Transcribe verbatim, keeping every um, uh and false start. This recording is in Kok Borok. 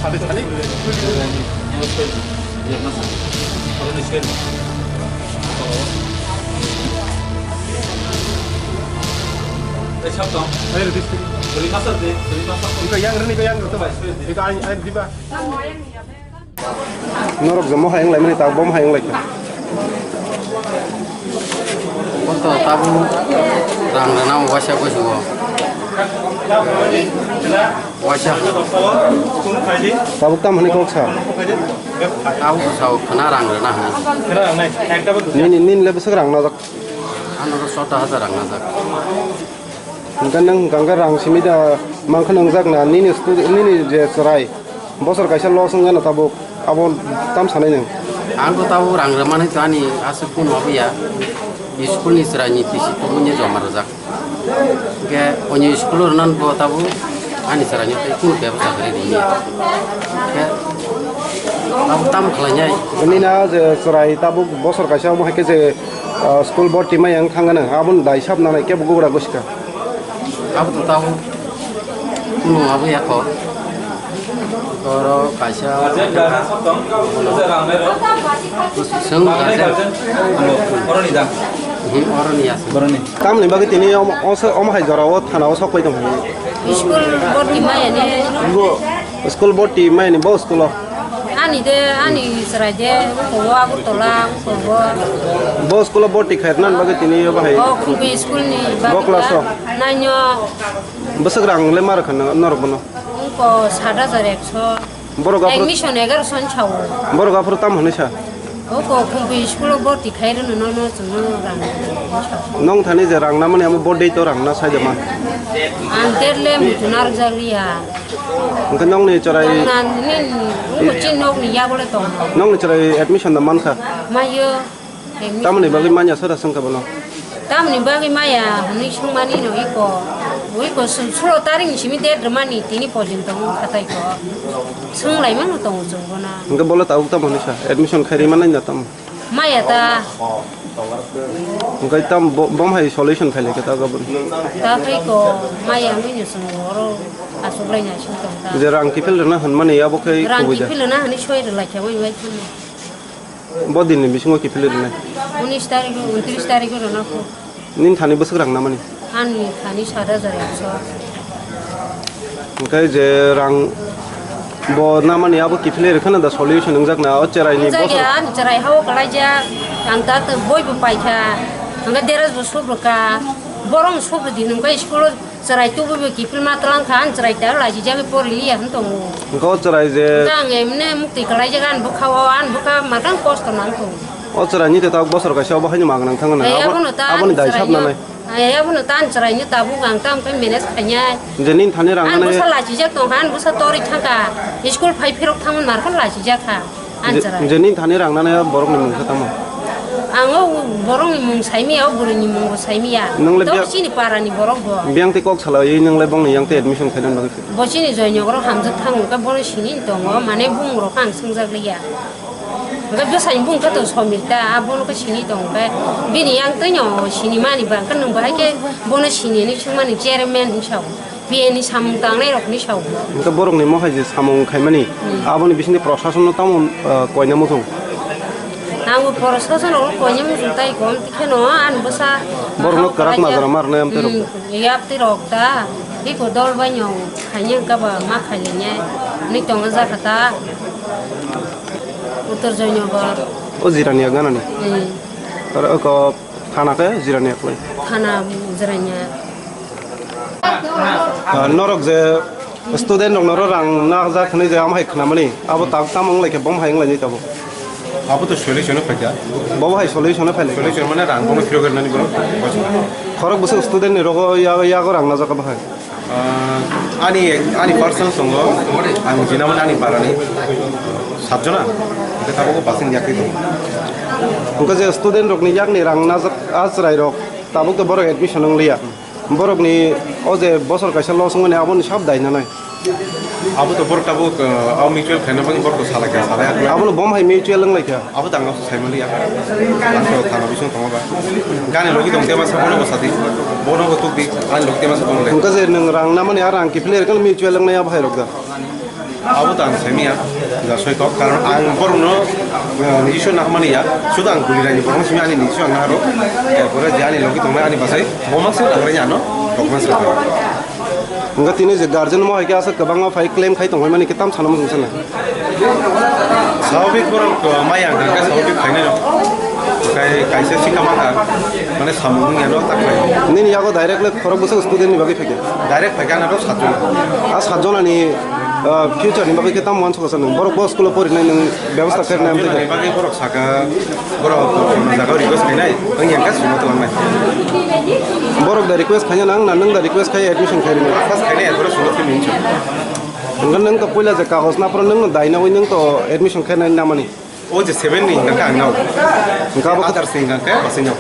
Norok jamo hayang laimani tak bom hayang laikha. Koto tabuk rang rana waisa gosi o. Waisa. Tabuk tam hwnwi kok sa. Tabuk sa o khana rang rana hwnwi. Nini, nini le bwswk rang najak? Ano to sota hajar rang najak. Hwnkhe nwng hwnkha hwnkhe rang simi da mankha nwngjak na nini stu-, nini je chwrai bosor kaisa loss wngya na tabuk abo tam sanai nwng? Ang to tabuk rang rwmani to ani aswk kunu obo ya. School ni chwrai ni T C tubuni joma rwjak. Hwnkhe onyo school o rwnan bo tabuk ani chwrai ni tei kunu bebasta kwrwi rwya. Hwnkhe tabuk tamo khlainai? Nini na je chwrai tabuk bosor kaisa omo hai khe je Ah, school borti maya wng thang gana, aboni dai sab nanai kebo gugra gosi kha. Abo to tamo kunu abo ya kho. Oro kaisa swng kaisa. Hmm, oro ni aswk. Tamni bagwi tini omo, omo hai jora o thana o sok pai tong. School borti maya ni. School borti maya ni bo school o. Ani de, ani chwrai de, uko o Agartala, uko o. Bo school o borti khairna bagwi tini o bahai. O Khumpi school ni bagwi. Bo class o? Nine o. Bwswk rang le ma rwkha norok bono? Uko sat hajar ekso. Borok aphuru. Admission egaroso ni sao. Borok aphuru tam hwnwi sa? Uko Khumpi school o borti khai rwno no, no, chwngno rang. Nong thani je rang namani amo bo date o rang na sai de man. Ang date le muchuna rwjak liya. Hwnkhe nongni chwrai. Tongna nini, nini chini nokni yago le tong. Nongni chwrai admission da mankha? Mayo. Tamoni bagwi manya sora swngkha bono? Tamoni bagwi maya hwnwi swngmani no iko. Iko sul-, sulo tarik ni simi date rwmani tini porjonto wngkha tai ko. Swnglaimano tongo chwng bono. Hwnkhe bole tabuk tamo hwnwi sa? Admission khairi manai da tamo? Maya ta. Hwnkhe tam bo-, bom hai solution khailai khe ta gabon? Ta khai ko maya wngwi no chwng oro achuklai na sing tong ta. Je rang kiphil rwna hwnmani abo khai kubui da? Rang kiphil rwna hwnwi soi rwlai kha bai bai thangma. Bo din ni bisingo kiphil rwnai? Unis tarik, untris tarik rwna kho. Nini thani bwswk rang namani? Ani thani sat hajar ekso. Hwnkhe je rang bo namani abo kiphilwi rwkhana da solution wngjak na o cherai ni bosor? Ani cherai hao kwlaijak, ang ta boi bo paikha, hwnkhe dress bo subrwkha, borok subrwdi hwnkhe school o cherai tubuibo kiphilma twlangkha, ani cherai ta lachijagwi poriliya hwn tongo. Hwnkhe o cherai je. Hwnkhe ang emne muktwi kwlaijak ani bwkhao, ani bwkha matang kosto nang tongo. O chwraini tei tabuk bosor kaisa obo haino magnang thangna. Ai, abo, abono ta aboni ani dai sap chwraino, nanai. Ai, abono ta ani chwraino tabuk ang tamo khe manage khainai. Je nini thani rang nani. Ani bwsa lachijak tongkha, ani bwsa torwi thangkha. School phai phirok thangmani narwkhe lachijak kha ani chwrai. Je nini thani rang nani borokni mung khe tamo? Ang o borokni mung saimiya, o bwrwini mungbo saimiya. Nwng le tok biyang, chini parani borok bo. Biyang tei kok salaiwi nwng le bongni yang tei admission khainani bagwi. Bo chini joinogoro hamjak thango khe bono sini tongo, mane bumung rok ang swngjak liya. Hwnkhe bwsai bung khe to Somil ta, abono khe sini tong khe bini yang twi no sini mani ba khe nwng bahai khe bono sini hinwi swngmani chairman hinwi sao, P A ni samung tangnai rok hinwi sao. Hwnkhe borokni mohai je samung khaimani, hmm, aboni bisingtwi prosason no tamo, ah, koina muchung? Ang bo prosason rok koina muchung tai kom tikhe no ani bwsa borokno kwrak majra ma rwnai amtwi rok. Hmm, yaptwi rok ta, biko dol bai no khaini hwnkhe ba ma khailainya hinwi tongo jakha ta. Uttor Joynagar. O Jirania ganani? Hmm. Aro oko thana khe Jirania kwlai? Thana Jirania. Ah, norok je student rok norok rang najak hwnwi je amo hai khnamani, abo tak tamo wng lai khe bom hai wng laini tabuk? Abo to solution o phaikha. Bo hai solution o phailai kha. Solution mane rang bono phirok rwnani borok. Khorok bwswk student ni rogo ya-, yago rang najak abo hai? Ah, ani, ani personal tongo, ang jinamon ani parani satjona, hwnkhe tabuk basing yakri tongo. Hwnkhe je student rokni yakni rang najak a chwrai rok, tabuk to borok admission wng liya. Borokni o je bosor kaisa loss wngmani aboni sab dai nanai. Abo to borok tabuk, ah, o mutual khaina bagwi borok to salai kha, salai kha. Abono bom hai mutual wng lai kha. Abo tang saimaliya. Ang to thana bising tongo ba. Gani logi tong tema sa bono bosadi. Bono bo tukdi. Ani logi tema sa bono le. Hwnkhe je nwng rang namani a rang kiphilwi rwkhe mutual wngnai abo hai rok da. Abo to ang saimanya, ja soi kok, karon ang borokno, eh, niji soi nahmani ya, sudu ang guli raini borokno simi ani niji soi ang naharo, erpore je ani logi tongnai ani bwsai, bo ma se nahorani ano, document rwkha. Hwnkhe tini je guardian mo hai khe aswk kwbangma phai claim khai tongmani khe tam sana muchung sana. Swabhabik borok, eh, maya hwnkha khe swabhabik khainai rok. Kai-, kaisa sikha mangkha, mane samung wngya no tak khlai. Nini yago direct le khorok bwswk student ni bagwi phaikha? Direct phaikha ano satjon. A satjon ani, ah, future ni bagwi khe tamo uansukha sa nwng? Borok bo school o porinai nwng bebostha khairnai amtwi Future ni bagwi borok saka, borok jaga request khainai, wngya khe sumo twlangnai. Borok da request khaina nang na nwng da request khai admission khairwnai? First khainai, erpore sumo thwi mincho. Hwnkhe nwng to puila je kagoj naphro nwng no dainawi nwng to admission khainai namani? O je seven ni hingka khe ang nao. Hingka abo khe others ni hingka khe bwsai nao.